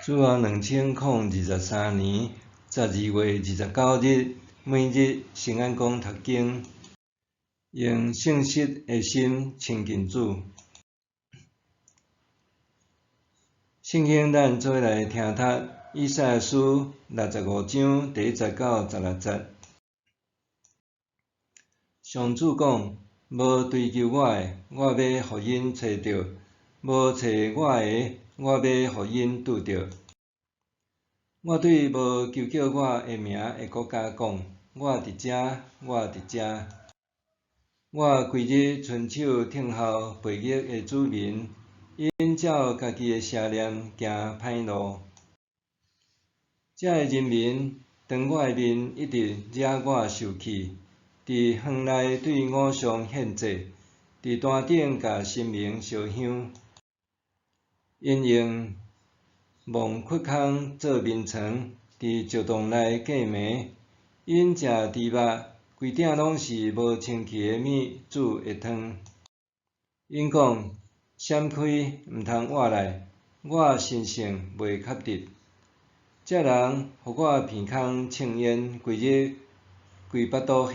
主後2023年12月29日，每日聖安講讀經，用信實的心親近主。聖經咱做伙來聽讀以賽亞書65章第1節到16節。上主講：無追求我的，我欲予𪜶揣著；無揣我的，我欲予𪜶拄著。我對無求叫我的名的國家講：我佇遮，我佇遮。我規日伸手聽候悖逆的子民，𪜶照家己的邪念行歹路。這个人民當我的面一直惹我受氣，佇園內對偶像獻祭，佇壇頂共神明燒香。𪜶用墓窟空做眠床，佇石洞內過暝。𪜶食豬肉，規鼎攏是無清氣的物煮的湯。𪜶講：閃開，毋通倚來，我神聖袂合得。這人予我鼻空衝煙，規日規腹肚火。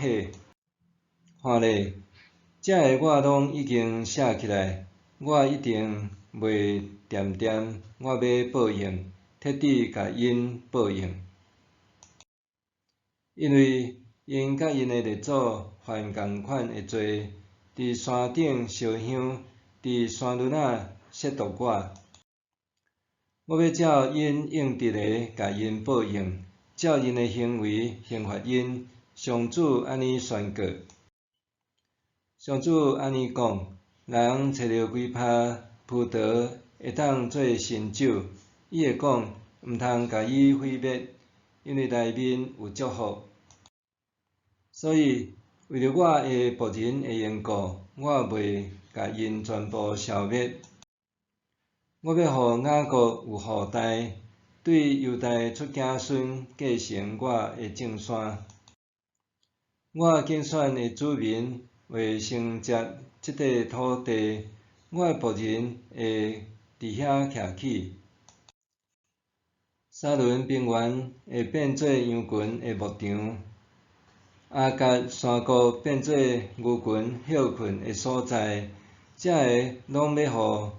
看咧，這个我攏已經寫起來，我一定袂恬恬，我欲報應，徹底共𪜶報應。因為𪜶佮𪜶的列祖犯仝款的罪，佇山頂燒香，佇山崙仔褻瀆我。我欲照𪜶應得的共𪜶報應，照𪜶的行為刑罰𪜶。上主按呢宣告。上主按呢講：人揣著幾拍葡萄會當做新酒，伊會講，毋通共伊毀滅，因為內面有祝福。所以，為著我的僕人的緣故，我袂共𪜶全部消滅。我欲予雅各有後代，對猶大出子孫，繼承我的聖山。我揀選的子民會承接這塊土地，我的僕人會佇遐徛起。沙崙平原會變做羊群的牧場，亞割山谷變做牛群歇睏的所在。這个攏欲予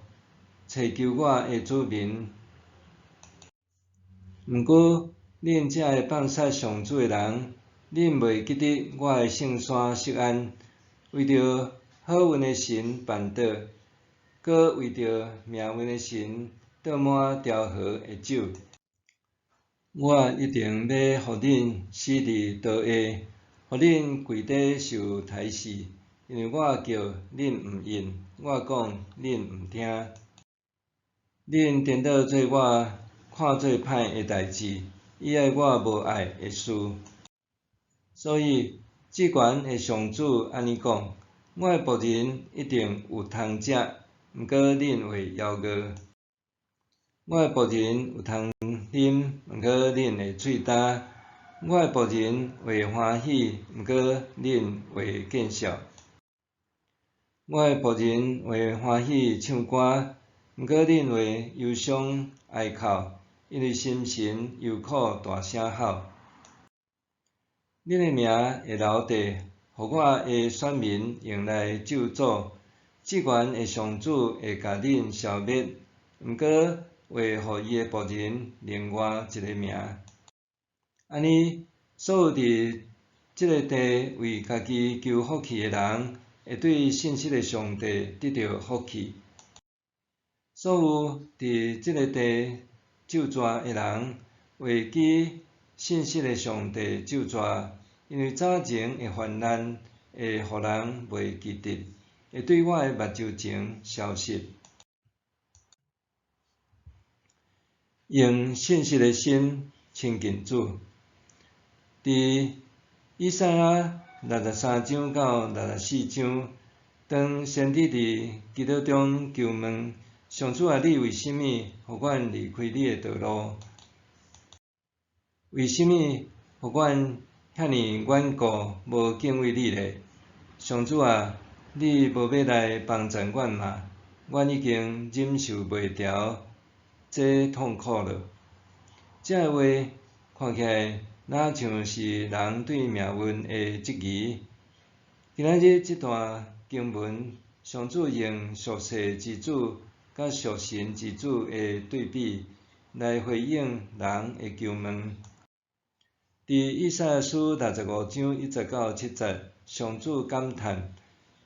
揣求我的子民。毋過，恁這个放殺上主的人，恁袂記得我的聖山錫安，為著好運的神絆倒，閣為著命運的神倒滿調和的酒。我一定欲予恁死佇刀下，予恁跪地受刣死，因為我叫恁毋應，我講恁毋聽。恁顛倒做我看做歹的代誌，喜愛我無愛的事。所以，至懸的上主按呢講：我的僕人一定有通食，毋過恁會枵餓；我的僕人有通啉，毋過恁會喙焦；我的僕人會歡喜，毋過恁會見笑。我的僕人會歡喜唱歌，毋過恁會憂傷哀哭，因為心神憂苦大聲吼。恁的名會留地，予我的選民用來咒詛。至懸的上主會共恁消滅，毋過會予伊的僕人另外一个名。按呢，所有佇這个地為家己求福氣的人，會對信實的上帝得著福氣。所有佇這个地咒詛的人，會記信實的上帝咒詛，因為早前的患難會予人袂記得，會對我的目睭前消失。用信實的心親近主。佇以賽亞63章到64章，當先知佇祈禱中求問上主啊，你為啥物予阮離開你的道路？為啥物予阮遐爾頑固，無敬畏你咧？上主啊，你無欲來幫贊阮嗎？阮已經忍受袂牢這痛苦了。這个話看起來若像是人對命運的質疑。今仔日這段經文，上主用屬世之子佮屬神之子的對比，來回應人的求問。佇以賽亞書65章1節到7節，上主感嘆，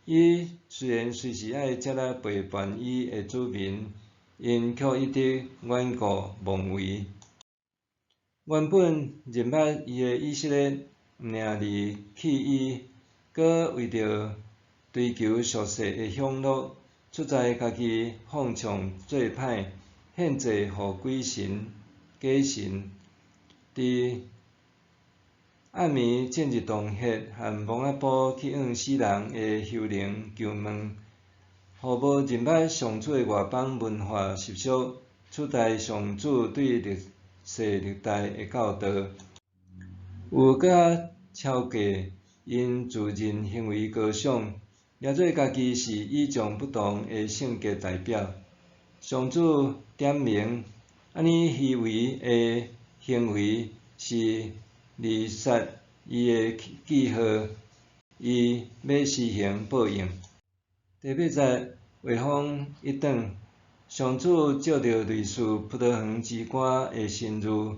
伊雖然隨時愛接納背叛伊的子民，𪜶卻一直頑固妄為。原本認捌伊的以色列，毋爾離棄伊，閣為著追求俗世的享樂，出在家己放縱做歹，獻祭予鬼神、假神。佇暗暝進入洞穴，和摩押埔去向死人的幽靈求問，予無認捌上主的外邦文化習俗取代上主對歷世歷代的教導，有閣較超過𪜶自認行為高尚，掠做家己是與眾不同的聖潔代表。上主點明，按呢虛偽的行為是離殺伊的記號，伊欲施行報應。第八節，話鋒一轉，上主藉著類似葡萄園之歌的神諭，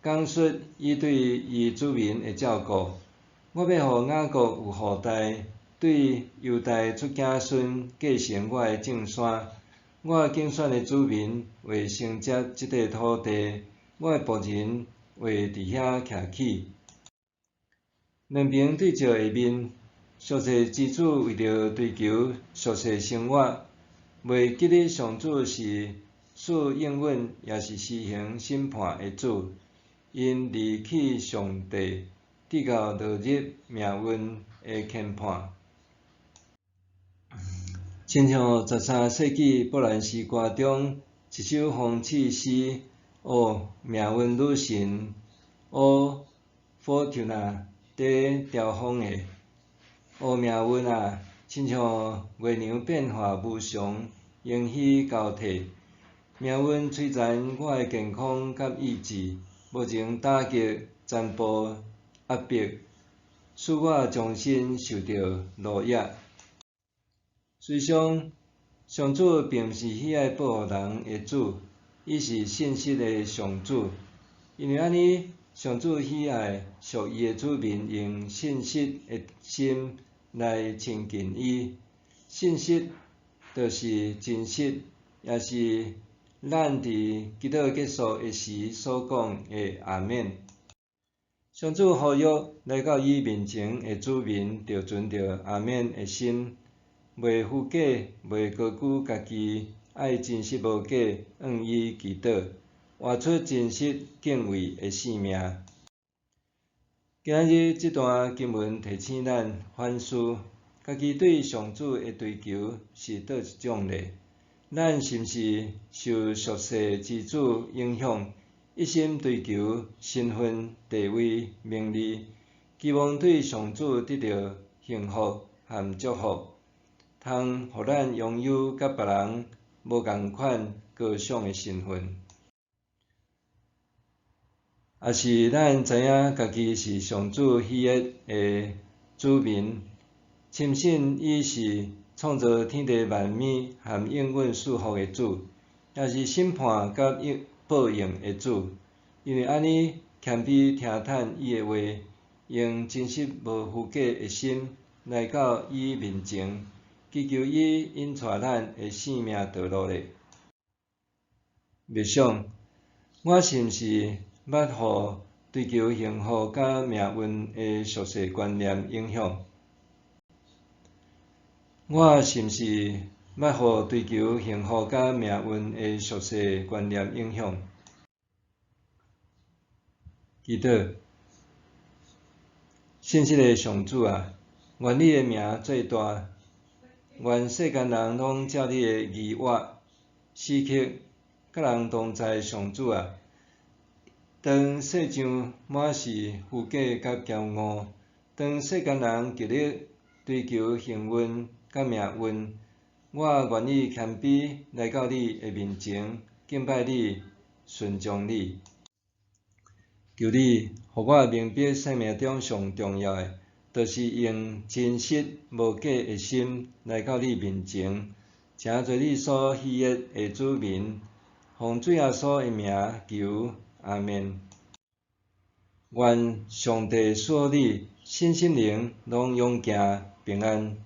講述伊對伊子民的照顧。我欲予雅各有後代，對猶大出子孫，繼承我的聖山。我揀選的子民會承接這塊土地，我的僕人會佇遐徛起。兩邊對照的面，屬世之子為著追求俗世生活，袂記得上主是賜應允，也是施行審判的主。𪜶離棄上帝，直到落入命運的牽絆。親像13世紀波蘭詩歌中一首諷刺詩《哦，命運女神》O Fortuna 佇嘲諷的。哦，命運啊，親像月娘變化無常，榮虛交替。命運摧殘我的健康佮意志，無情打擊，殘暴壓迫，使我終身受著奴役。實際上，上主並毋是喜愛報復人的主，伊是信實的上主。因為按呢，上主喜愛屬伊的子民用信實的心來親近伊。信實就是真實，也是咱佇祈禱結束的時所講的阿們。上主呼籲來到伊面前的子民，著存著阿們的心，袂虛假，袂高舉家己，愛真實無假，向伊祈禱，活出真實敬畏的生命。今仔日這段經文提醒咱反思，家己對上主的追求是佗一種咧？咱是毋是受俗世之子影響，一心追求身份、地位、名利，期望對上主得著幸福和祝福，通予咱擁有佮別人無仝款高尚的身份？抑是咱知影家己是上主喜悅的子民，深信伊是創造天地萬物和應允賜福的主，也是審判佮報應的主。因為按呢謙卑聽趁伊的話，用真實無虛假的心來到伊面前，祈求伊引帶咱的生命道路咧。默想，我是毋是捌予追求幸福佮命運的俗世觀念影響？我是毋是捌予追求幸福佮命運的俗世觀念影響？祈禱，信實的上主啊，願你的名做大，願世間人攏照你的義活，時刻佮人同在的上主啊，當世上滿是虛假佮驕傲，當世間人極力追求幸運佮命運，我願意謙卑來到你的面前，敬拜你，順從你。求你，予我明白生命中上重要的，就是用真實無假的心來到你面前，成做你所喜悅的子民。奉主耶穌的名求，阿們。願上帝賜予你身心靈攏勇健平安。